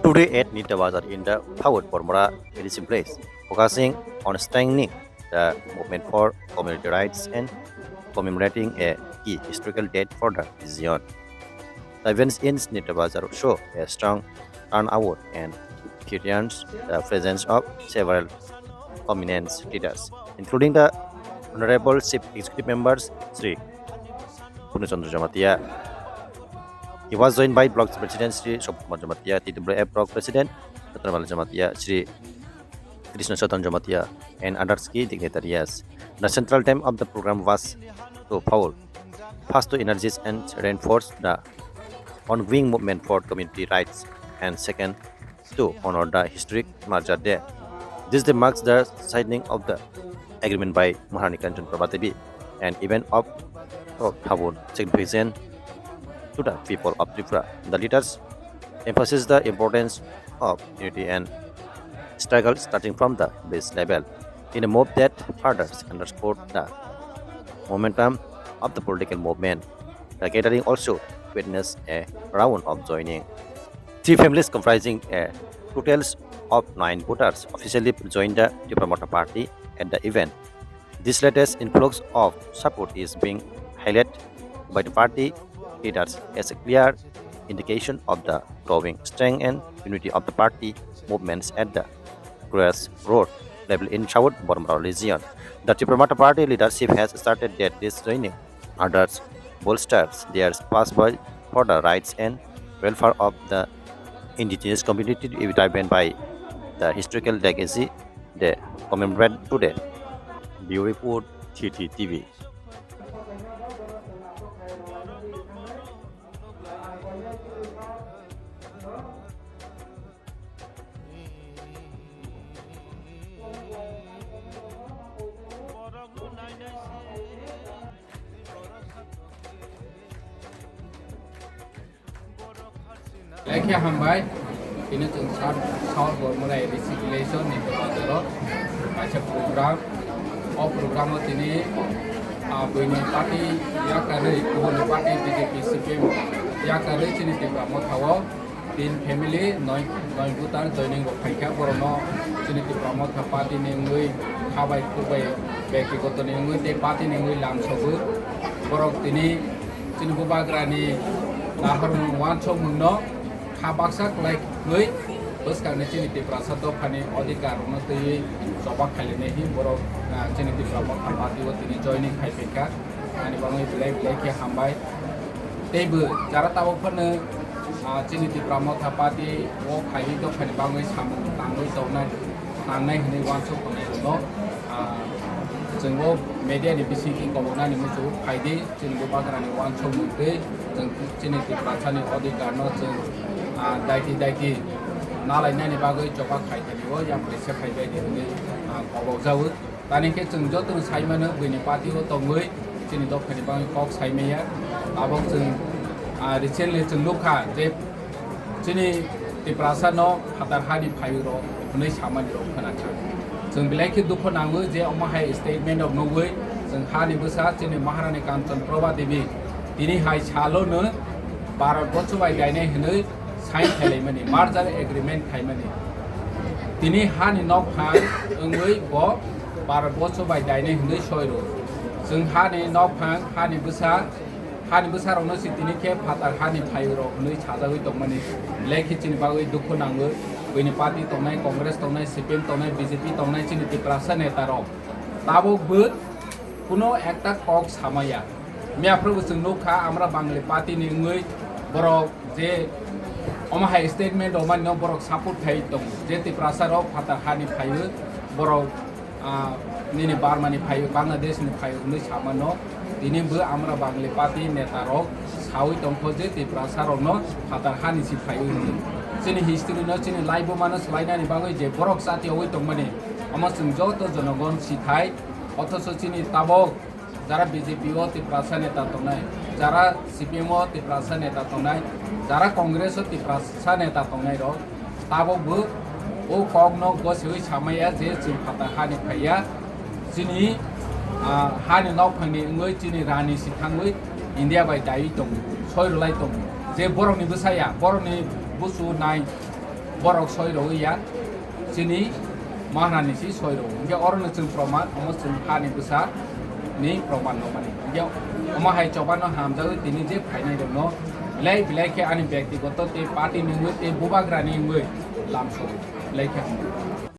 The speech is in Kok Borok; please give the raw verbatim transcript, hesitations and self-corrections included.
Today at Nita Bazar in the Phawut Bormora Medicine Place, focusing on strengthening the movement for community rights and commemorating a key historical date for the region. The events in Nita Bazar show a strong turnout and features the presence of several prominent leaders, including the Honorable Chief Executive Members Sri Purna Chandra Jamatia. He was joined by Block President Sri Sobhit Kumar Jamatia, T W F Block President Ratnabal Jamatia, Sri Krishna Chaitan Jamatia, and others key dignitaries. The central theme of the program was to foul, first to energize and reinforce the ongoing movement for community rights, and second to honor the historic Marja Day. This day marks the signing of the agreement by Maharani Kanchan Prabha Devi, an event of profound significance to the people of Tripura. The leaders emphasize the importance of unity and struggle starting from the base level in a move that further underscored the momentum of the political movement. The gathering also witnessed a round of joining. Three families comprising a total of nine voters officially joined the Tipra Motha Party at the event. This latest influx of support is being highlighted by the party leaders as a clear indication of the growing strength and unity of the party movements at the grassroots level in South Bormora region. The Tipra Motha Party leadership has stated that this joining others bolsters their passion for the rights and welfare of the indigenous community driven by the historical legacy they commemorate today. Bureau Report, T T T V. Lekhe hambai, tini chwng South, South Bormora A D C Relation ni bazaro kaisa program. O program o tini, ah, buini party yakarwi, kubuni party B J P, C P M yakarwi chini Tipra Motha o tin family, noi, noi voter joining rok phaikha, borokno chini Tipra Motha party ni wngwi khabai khukbai, byaktigoto ni wngwi tei party ni wngwi lamsogo. Borok tini chini bubagrani nahormung wansokmungno kha baksa kwlai khwlwi bwskangni chini Tiprasa dophani odhikar rokno twiwi choba khailainai hi borok, ah, chini Tipra Motha party o tini joining khai phaikha. Ani bagwi belai belai khe hambai. Teibo jara tabuk phano, ah, chini Tipra Motha party o khaiwi dophani bagwi samung tangwi tongnai, tangnai hwnwi wansuk tongnai rokno, ah, chwng o media ni bisingtwi koboknani muchungo phaidi, chini bubagrani wansukmung twi chwng chini Tiprasani odhikar no chwng, ah, daiti daiti nalainani bagwi choba khai thani o yapri se phaibai di hwnwi, ah, kobokjago. Tani khe chwng jotono sai mano, buini party o tongwi chini dophani bagwi kok sai maya. Tabuk chwng, ah, recently chwng nukha je chini Tiprasa no phatar hani phaiyung rok hwnwi samani rok khwnakha. Chwng belai khe dukhu nango je omo hai statement rok nugwi chwng hani bwsa chini Maharani Kanchan Prabha Devi tini hai salo no Bharat bochwbai dainai hwnwi sign khailaimani, merger agreement khaimani. Tini hani nokphang wngwi bo Bharat bochwbai dainai hwnwi soi rw. Chwng hani nokphang, hani bwsa, hani bwsarokno se tini khe phatar hani phaiyung rok hwnwi sajagwi tongmani. Belai khe chini bagwi dukhu nango, buini party tongnai, Congress tongnai, C P M tongnai, B J P tongnai chini Tiprasa neta rok. Tabuk bo kuno ekta kok samaya. Miyaphuru bo chwng nukha, Amra Bangali party ni wngwi borok je omo hai statement rwmani no borok support khai tongo. Je Tiprasa rok phatar hani phaio, borok, ah, nini Burma ni phaio, Bangladesh ni phaio hwnwi samano. Tini bo Amra Bangali party neta rok sawi tongkho je Tiprasa rokno phatar hani si phaio hwnwi. Chini history no chini life bo mano swlainani bagwi je borok chati owi tongmani, omo chwng joto jonogon sithai. Othocho chini tabok jara B J P o Tiprasa neta tongnai, jara C P M o Tiprasa neta tongnai, jara Congress o Tiprasa neta tongnai rok, tabok bo o kok no gosiwi samaya je chwng phatar hani phaiya, chini, ah, hani nokphang ni wngwi chini rani si thangwi India bai daiwi tongo, soi rwlai tongo, je borok ni bwsaya, borok ni busu nai, Borok soi rwui ya, chini mahanani si soi rwo. Hinkhe oro no chwng proman, omo chwng ani bwsa ni proman no mani. Hinkhe omo hai choba no hamjagwi tini je phainai rok no belai belai khe ani byaktigoto tei party ni wngwi tei bubagra ni wngwi lamsok belai khe hamjak.